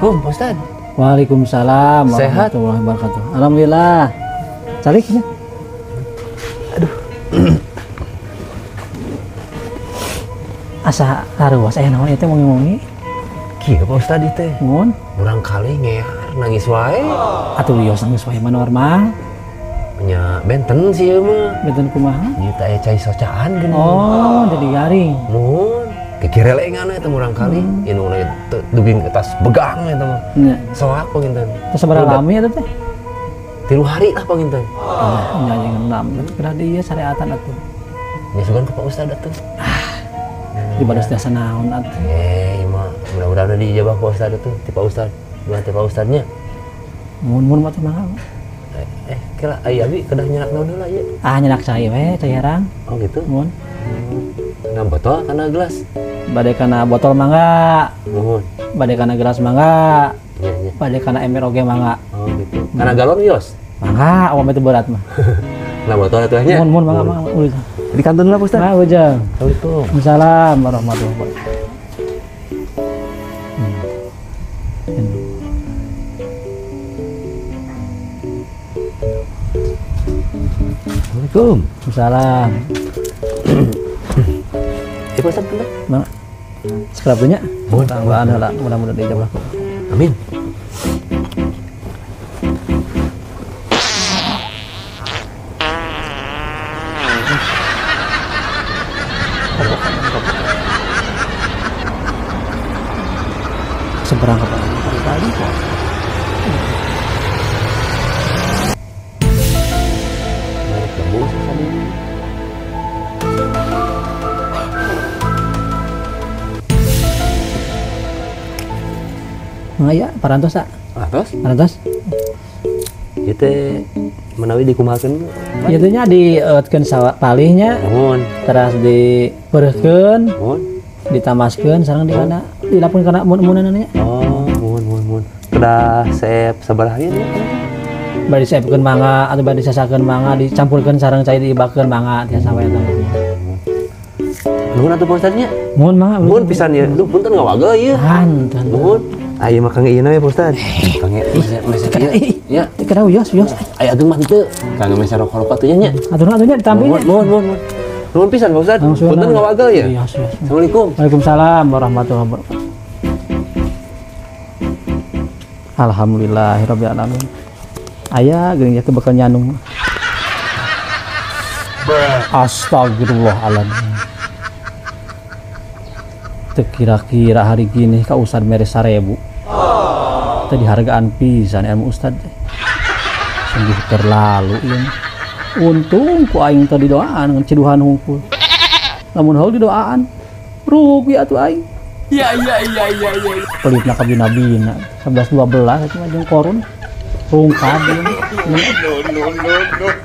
Assalamualaikum, Pak Ustad. Waalaikumsalam Sehat? Warahmatullahi wabarakatuh. Alhamdulillah. Calik ya. Aduh. Asa haruas aya naon ieu teh wengi-wengi? Kieu Pak Ustad ieu teh. Mun murang kali ngear nangis wae. Atuh wios nangis wae mah normal. Nya benten sih ieu mah. Benten kumaha? Ieu teh aya cai socaan geuning. Oh, jadi garing. Mun kekirelengan eta murang kali. Ieu nu dugi ke tas begang eta mah. Nya. Soak panginten. Terus sabaraha lami eta teh? 3 hari lah panginten. Ah, nya jeung 6. Kedah di ieu syariatan atuh. Nya sugan ka Pak Ustad atuh. Dibalas jasa naon atuh. Eh, ieu mah mudah-mudahan diijabah ku Ustad atuh, ti Pak Ustad. Doa ti Pak Ustadnya. Mun-mun mah teh mangga. Kela aya abi kedah nyerak naon heula ieu? Ah, nyerak cai we, cai herang. Oh gitu. Mun. Kana botol kana gelas? Bade kana botol mangga. Muhun. Bade kana gelas mangga. Nya nya. Bade kana ember oge mangga. Oh gitu. Kana galon wios? Mangga, awam itu berat mah. Nah botol atuh nya. Mun mun mangga mangga. Di kantor lah Ustaz. Nah, ujang. Assalamualaikum. Waalaikumsalam warahmatullahi wabarakatuh. Assalamualaikum. Waalaikumsalam. Pak Ustaz bentar. Mangga. Sekerap nya. Mohon tambahan heula, mudah-mudahan diijabah. Amin. Seberang kepada kali kok. Mangga ya, parantos ah. Parantos? Parantos. Ieu teh menawi dikumahakeun. Ieu teh nya dieutkeun palihnya. Muhun. Teras dipeureuhkeun. Muhun. Ditamaskeun sareng di kana dilapun kana mun-munan nya. Oh, muhun muhun muhun. Kedah seep sabaraha ieu nya? Bari seepkeun mangga atau bari disasakeun mangga dicampurkeun sareng cai diibakeun mangga tiasa wae eta. Nuhun atuh Pak Ustad nya. Muhun mangga. Muhun pisan ieu. Duh punten ngawagel ieu. Hanten. Muhun. Ayo mah kang ieu we Pak Ustad. Kang meser ieu. Ya, teu wios wios. Aya ageung mah henteu. Kang meser rokok-rokok atuh nya. Atuh atuh nya ditampi nya. Muhun muhun muhun. Nuhun pisan Pak Ustad. Punten ngawagel ya. Wios wios. Assalamualaikum. Waalaikumsalam warahmatullahi wabarakatuh. Alhamdulillahirabbil alamin. Aya geuning teh bakal nyanung. Astagfirullahaladzim. Teu kira-kira hari gini ka Ustad mere 1000. Teh dihargaan pisan ilmu Ustad teh. Sungguh terlalu ieu. Untung ku aing teh didoaan ngan ciduhan hungkul. Lamun haul didoaan rugi atuh aing. Iya iya iya iya iya. Pelitna ka bina-bina 11 12 eta mah jeung korun. Rungkad ieu. No no no no.